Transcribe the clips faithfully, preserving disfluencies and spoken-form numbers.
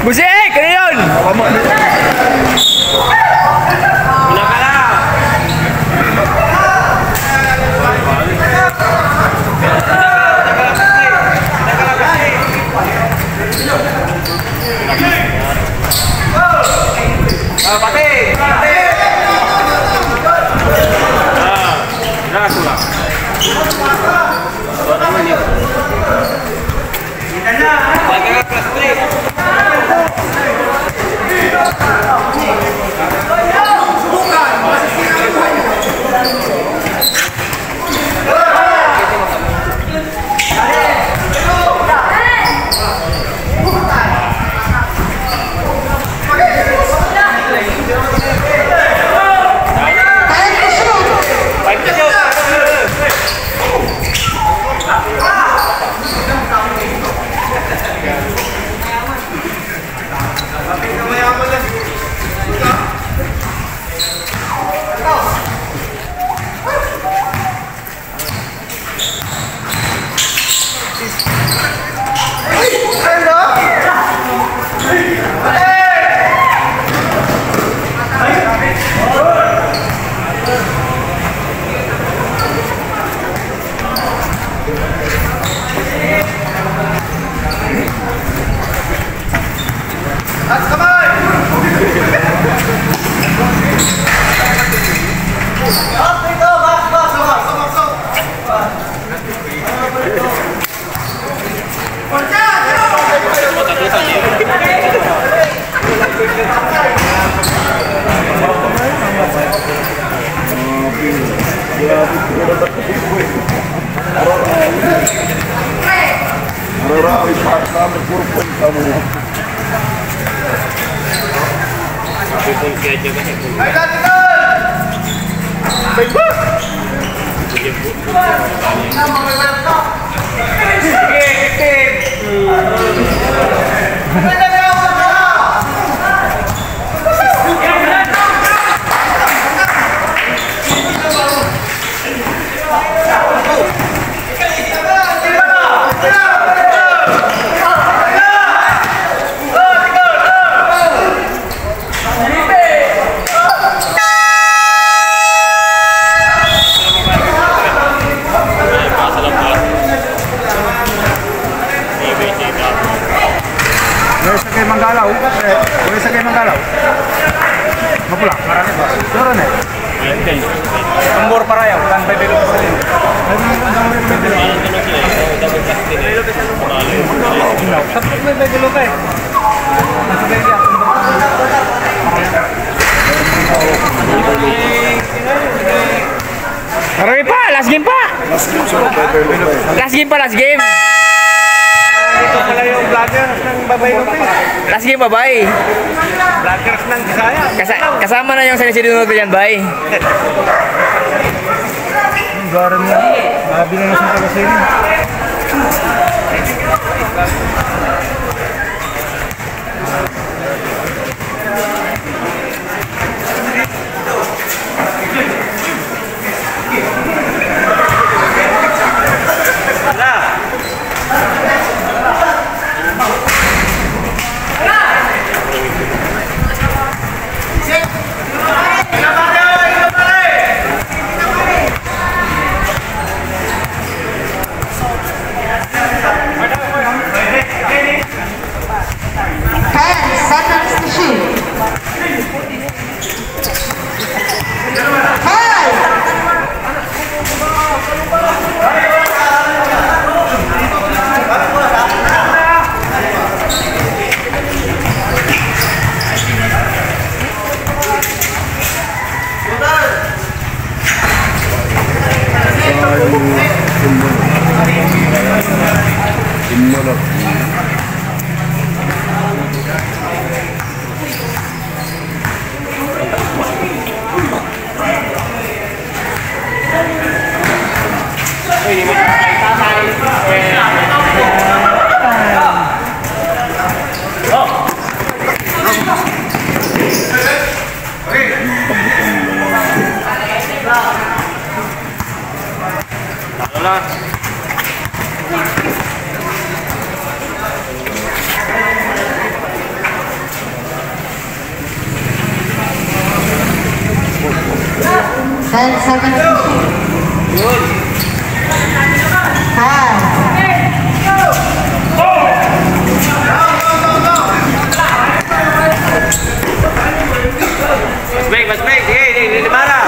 Busik! Ano yun? Ah, pati! Pati! Ah, graso lang. Ararawi, Pat, kami, puro point kami. Ipon kaya dyan kasi, ipon. Wala sa kay Manggalaw. Eh, wala sa kay Manggalaw. Mapula, marami ba? Siguro na eh. Tambor Parayaw, tan Bebe Lopez. Sa may Bebe Lopez. Marami pa, last game pa. Last game, so, better, better. Last game pa, last game. Ito pala yung vlogger ng Babay Lopez. Last game, babay. Vloggers ng Bisaya. Kasa-, kasama na yung San Isidro natin yan, bay. Ang gara mo. Sabi na sa taga sa'yo. Wala. Ten seconds to shoot. Five. Mas break, mas break. Sige, sige, sige, para.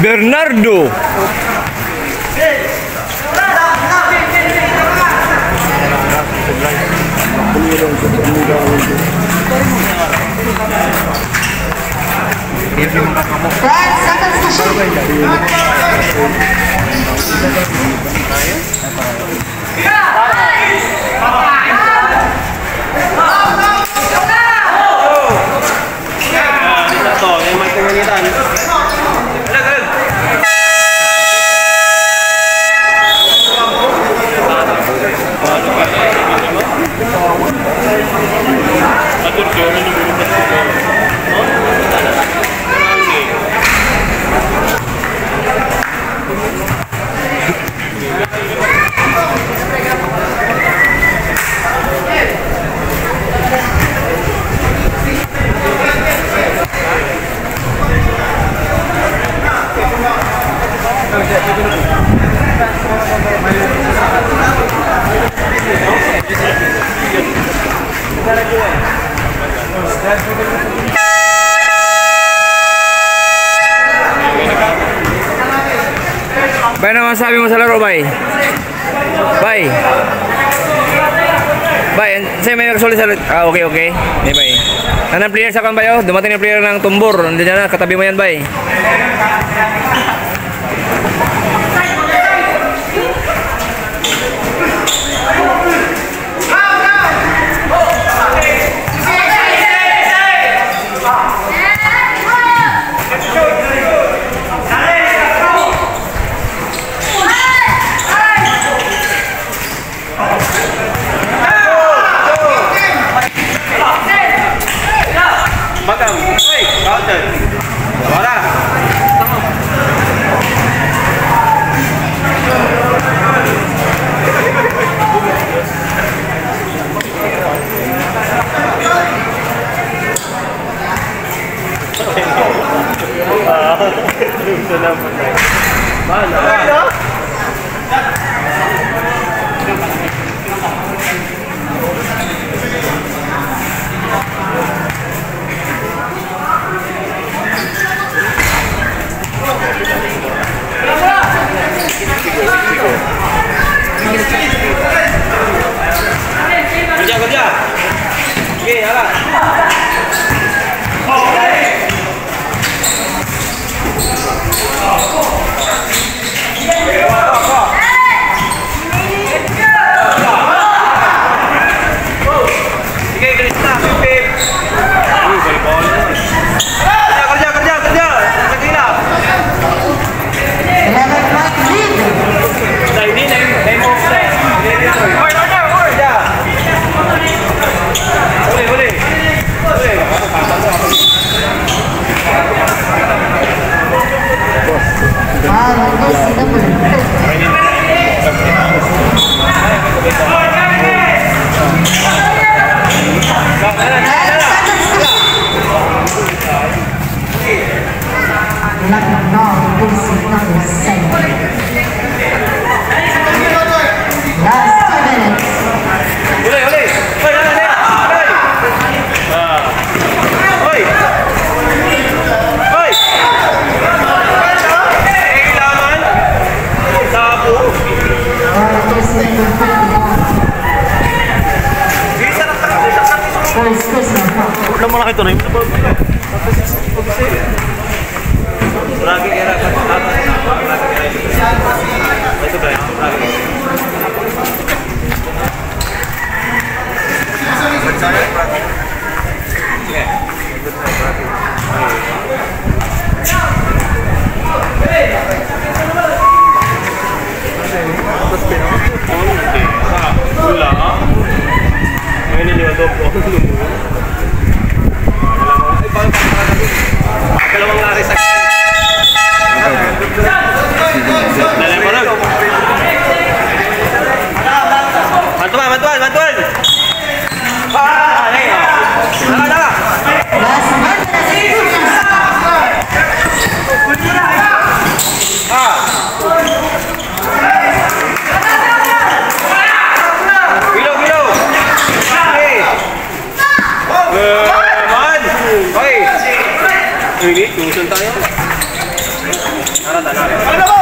Bernardo. Ten seconds to shoot. Bay, ano masabi mo sa laro, bay? Bay. Bay, an-, say may magsulit sa lit-, ah, okay, okay. Hindi, bay. Anong player sa kan, bay, oh? Dumating na player ng Tumbor. Nandiyan na, katabi mo yan, bay. Bagam. Hey, counter. Wala. Ah, gusto na po tayo. Mahal na. Kerja, kerja. Sige, ala. Sige, bilis na, Pip. Uy, volleyball. Kerja, kerja, kerja, kerja. Sa gila. Eleven point lead. Sa hindi, nine, nine moves na. Kerja. Huli, huli. Huli. Last two minutes. Huli, huli. Hoy, hoy, hoy. Hoy. Ah. Hoy. Hoy. Kailangan. Sabo. Isa lang, isa lang. Wala mo na kayo, Tony. Lagi era kan. Ito ba yan? Lagi. Mantuan, mantuan, mantuan! Ilaw, ilaw! Hey! Eh, man! Hoy! Hindi, tutusan tayo. Tara, tara. Tara, tara,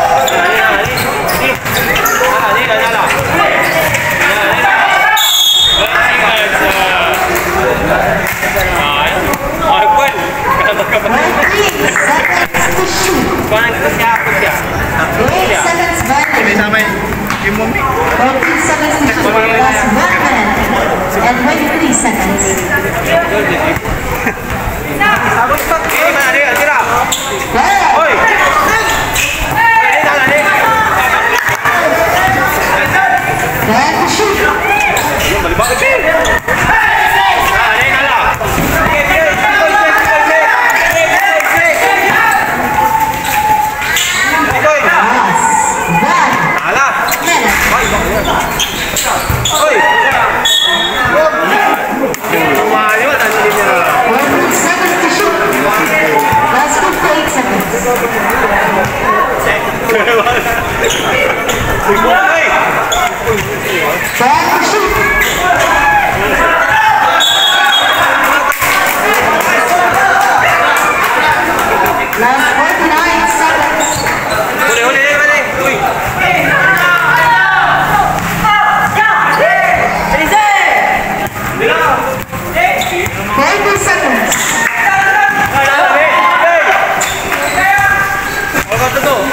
tara. Ay, ay, Gwen. Referee, seconds to shoot. Kuan, kasi ako siya. Eight seconds, Gwen. May sabay. Fourteen seconds to shoot. Last one minute and twenty-three seconds. Hoy! Ready, tara, ready. Ready, shoot. Last one. Ala! Minute. Hoy! Hoy! Tumayo, nandito na. One seconds to shoot. Last fifty-eight seconds. Hoy! Time to shoot. Last forty-nine seconds. Huli, huli, huli, huli. Uy. Thirty seconds.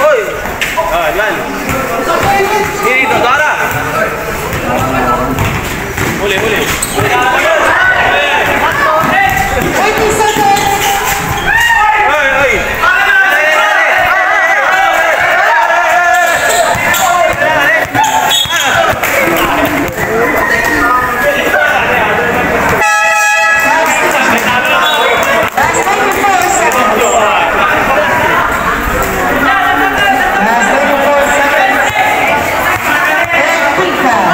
Hoy. Ah, yan. Dito, Dara. Huli, huli. Thirty seconds. Ay, ay. Last twenty-four seconds. Last twenty-four seconds. And quick time.